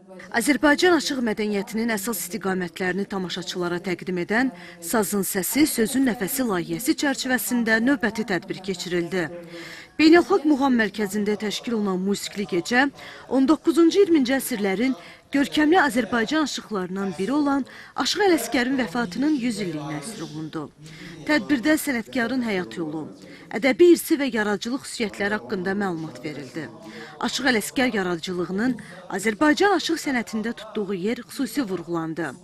Azərbaycan aşıq mədəniyyətinin əsas istiqamətlərini tamaşaçılara təqdim edən Sazın Səsi, Sözün Nəfəsi layihəsi çərçivəsində növbəti tədbir keçirildi. Beynəlxalq Muğam Mərkəzində təşkil olunan musiqili gecə 19-cu 20-ci əsrlərin görkəmli Azərbaycan aşıqlarından biri olan Aşıq Ələsgərin vəfatının 100 illiyinə həsr olundu. Tədbirdə sənətkarın həyat yolu, ədəbi irsi və yaradıcılıq xüsusiyyətləri haqqında məlumat verildi. Aşıq Ələsgər yaradıcılığının Azərbaycan aşıq sənətində tutduğu yer xüsusi vurğulandı.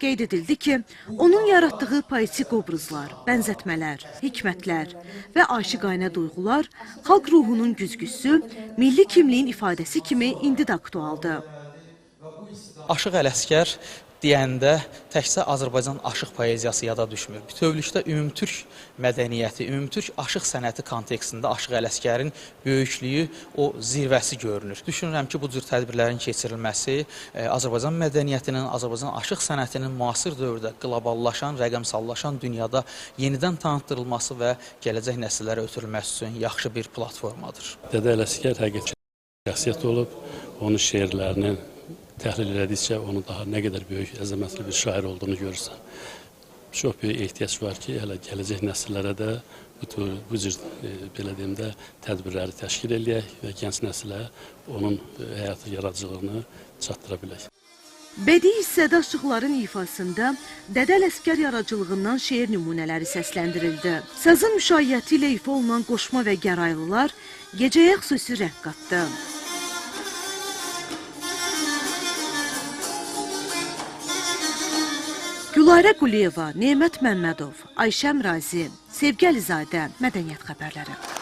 Qeyd edildi ki, onun yaratdığı poetik obrazlar, bənzətmələr, hikmətlər və aşiqanə duyğular xalq ruhunun güzgüsü, milli kimliyin ifadəsi kimi indi də aktualdır. Aşıq Ələsgər deyəndə təkcə Azərbaycan aşıq poeziyası yada düşmür. Bütövlükdə ümumtürk mədəniyyəti, ümumtürk aşıq sənəti kontekstində Aşıq Ələsgərin böyüklüyü, o zirvəsi görünür. Düşünürəm ki, bu cür tədbirlərin keçirilməsi Azərbaycan mədəniyyətinin, Azərbaycan aşıq sənətinin müasir dövrdə qloballaşan, rəqəmsallaşan dünyada yenidən tanıtdırılması və gələcək nəsillərə ötürülməsi üçün yaxşı bir platformadır. Dədə Ələsgər həqiqi şəxsiyyət olub, onun şeirlərinin təhlil elədikcə onun daha nə qədər böyük, əzəmətli bir şair olduğunu görürsən. Çox böyük ehtiyac var ki, hələ gələcək nəsillərə də bu cür belə deyim də tədbirləri təşkil eləyək və gənc nəsilə onun həyatı yaradıcılığını çatdıra bilək. Bədii hissədə aşıqların ifasında Dədə Ələsgər yaradıcılığından şeir nümunələri səsləndirildi. Sazın müşayiəti ilə ifa olunan qoşma və gəraylılar gecəyə xüsusi rəng qatdı. Gülarə Quliyeva, Nemət Məmmədov, Ayşəm Razi, Sevgi Əlizadə, Mədəniyyət Xəbərləri.